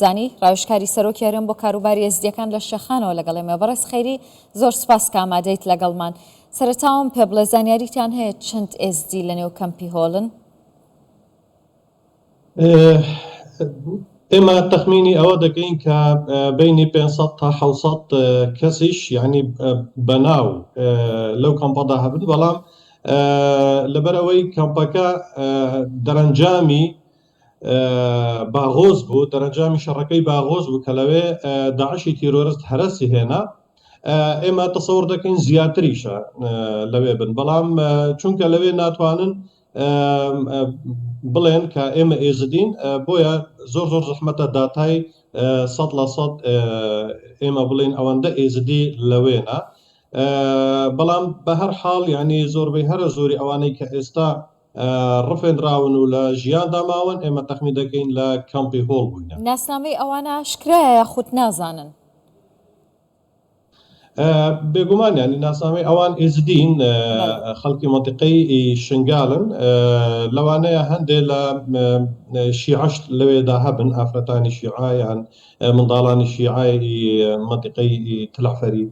زانی، ڕاوێژکاری سەرۆکی هەرێم بۆ کاروباری ئێزدییەکان لە شێخانەوە لەگەڵ ئێمەیە. بەڕێز خەیری زۆر سوپاس کە ئامادەیت لەگەڵمان. سەرەتا ئەوەم پێ بڵێ زانیاریتان هەیە چەند ئێزدی لەنێو کەمپی هۆلن؟ ئێمە تەخمینی ئەوە دەکەین کە بینی 500 تا 600 کەسیش یعنی بەناو لەو کەمپەدا هەبن بەڵام لەبەر ئەوەی کەمپەکە دەرەنجامی باغۆز بوو، دەرەنجامی شەڕەکەی باغۆز بوو کە لەوێ داعشی تیرۆرست هەرەسی هێنا، ئێمە تەسەوڕ دەکەین زیاتریشە لەوێ بن، بەڵام چونکە لەوێ ناتوانن بڵێن کە ئێمە ئێزدین، بۆیە زۆر زۆر زەحمەتە داتای 100% ئێمە بڵێن ئەوەندە ئێزدی لەوێنە، بەڵام بە هەر حاڵ یعنی زۆربەی هەرە زۆری ئەوانەی کە ئێستا ڕفێنراون و لە ژیاندا ماون، ئێمە تەخمین دەکەین لە کەمپی هۆڵ بووینە. ناسنامەی ئەوانە ئاشکرایە یاخود نازانن؟ بێگومان یانی ناسنامەی ئەوان ئێزدین، خەڵکی مەنتیقەی شنگالن، لەوانەیە هەندێ لە شیعەش لەوێدا هەبن، ئافرەتانی شیعە یان منداڵانی شیعەی مەنتیقەی تلعفەری.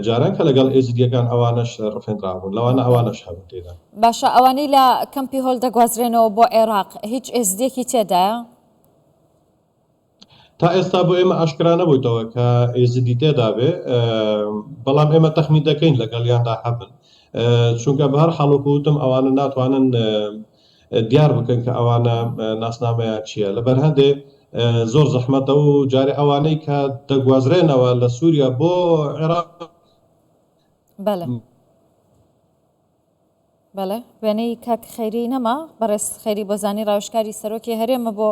جاران کە لەگەڵ ئێزیدیەکان ئەوانەش ڕفێنرابوون لەوانە ئەوانەش هەبوون تێدا. باشە ئەوانەی لە کەمپی هۆل دەگوازرێنەوە بۆ عێراق هیچ ئێزدیەکی تێدایە؟ تا ئێستا بۆ ئێمە ئاشکرا نەبوویتەوە کە ئێزدی تێدا بێ بەڵام ئێمە تەخمین دەکەین لەگەڵیاندا هەبن چونکە بە هەر حاڵ وەکو وتم ئەوانە ناتوانن دیار بکەن کە ئەوانە ناسنامەیان چییە لەبەر هەندێ زۆر زەحمەتە و جارێ ئەوانەی کە دەگوازرێنەوە لە سووریا بۆ عێراق بەڵێ بەڵێ وێنەی کاک خەیری نەما بەڕێز خەیری بۆزانی ڕاوێژکاری سەرۆکی هەرێمە بۆ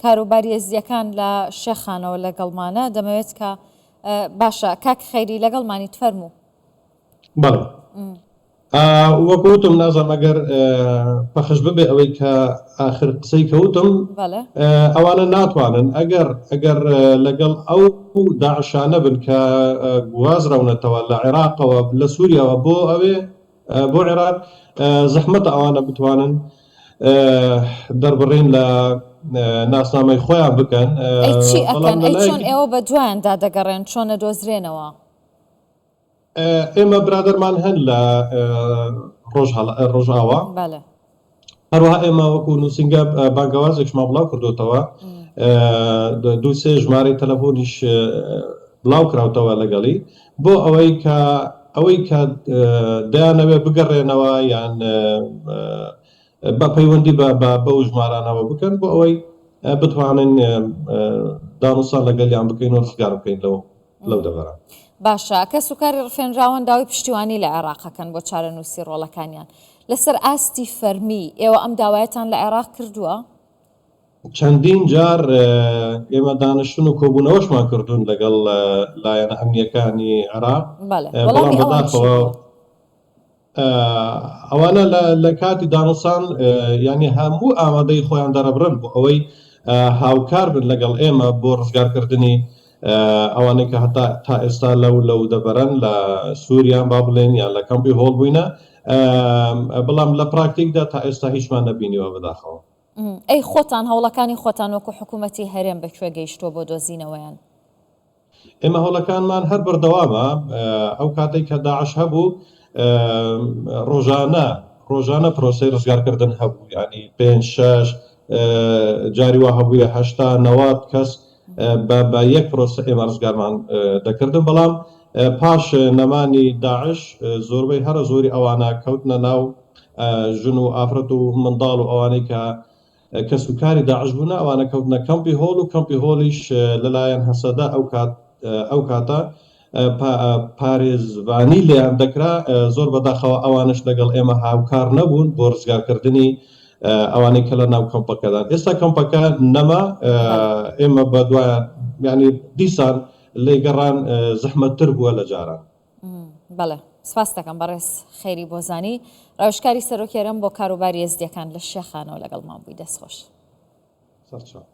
کاروباری ئێزدیەکان لە شێخانەوە لەگەڵمانە دەمەوێت کە باشە کاک خەیری لەگەڵمانی فەرموو بەڵێ وەک وتم نازانم ئەگەر پەخش ببێ ئەوەی کە ئاخر قسەی کە وتم ئەوانە ناتوانن ئەگەر ئەگەر لەگەڵ ئەو داعشانە بن کە گوازراونەتەوە لە عێراقەوە لە سووریاوە بۆ ئەوێ بۆ عێراق زەحمەتە ئەوانە بتوانن دەربڕین لە ناسنامەی خۆیان بکەن. ئەی چی ئەکەن؟ ئەی چۆن ئێوە بە دوایاندا دەگەڕێن؟ چۆن ئەدۆزرێنەوە؟ ئێمە برادەرمان هەن لە ڕۆژئاوا، هەروەها ئێمە وەکو نووسینگە بانگەوازێکشمان بڵاو کردوتەوە، دوو سێ ژمارەی تەلەفۆنیش بڵاو کراوتەوە لەگەڵی بۆ ئەوەی کە ئەوەی کە دەیانەوێت بگەڕێنەوە یان بە پەیوەندی بە بەو ژمارانەوە بکەن بۆ ئەوەی بتوانین دانوسان لەگەلیان بکەین و ڕزگار بکەین لەو لەو دەڤەرە. باشە کەسوکاری ڕفێنراوان داوای پشتیوانی لە عێراق ئەکەن بۆ چارەنووسی ڕۆڵەکانیان. لەسەر ئاستی فەرمی ئێوە ئەم داوایەتان لە عێراق کردووە؟ چەندین جار ئێمە دانیشتن و کۆبوونەوەشمان کردوون لەگەڵ لایەنە ئەمنییەکانی عێراق، بەڵێ، بەڵام وەڵامی ئەوان چی بەداخەوە بووە؟ ئەوانە لە کاتی دانوسان یانی هەموو ئامادەی خۆیان دەرەبڕن بۆ ئەوەی هاوکار بن لەگەڵ ئێمە بۆ ڕزگارکردنی ئەوانەی کە هەتا تا ئێستا لەو لەو دەبەرن لە سووریان با بڵێن یان لە کەمپی هۆڵ بووینە بەڵام لە پراکتیکدا تا ئێستا هیچمان نەبینیوە بەداخەوە. ئەی خۆتان هەوڵەکانی خۆتان وەکو حکوومەتی هەرێم بە کوێ گەیشتووە بۆ دۆزینەوەیان؟ ئێمە هەوڵەکانمان هەر بەردەوامە، ئەو کاتەی کە داعش هەبوو ڕۆژانە ڕۆژانە پرۆسەی ڕزگارکردن هەبوو، یانی پێنج شەش جاری وا هەبوویە 80 90 کەس بە یەک پرۆسە ئێمە ڕزگارمان دەکردن، بەڵام پاش نەمانی داعش زۆربەی هەرە زۆری ئەوانە کەوتنە ناو ژن و ئافرەت و منداڵ و ئەوانەی کە کەسوکاری داعش بوونە، ئەوانە کەوتنە کەمپی هۆڵ و کەمپی هۆڵیش لەلایەن هەسەدە ئەوکات ئەوکاتە پارێزڤانی لێیان دەکرا، زۆر بەداخەوە ئەوانەش لەگەڵ ئێمە هاوکار نەبوون بۆ ڕزگارکردنی ئەوانەی کە لە ناو کەمپەکەدان. ئێستا کەمپەکە نەما، ئێمە بەدوایان یانی دیسان لێگەڕان زەحمەتتر بووە لە جاران. بەڵێ سپاست دەکەم بەڕێز خەیری بۆزانی ڕاوێژکاری سەرۆکی هەرێم بۆ کاروباری ئێزدیەکان لە شێخانەوە لەگەڵمان بووی دەست خۆش. سەرچاو.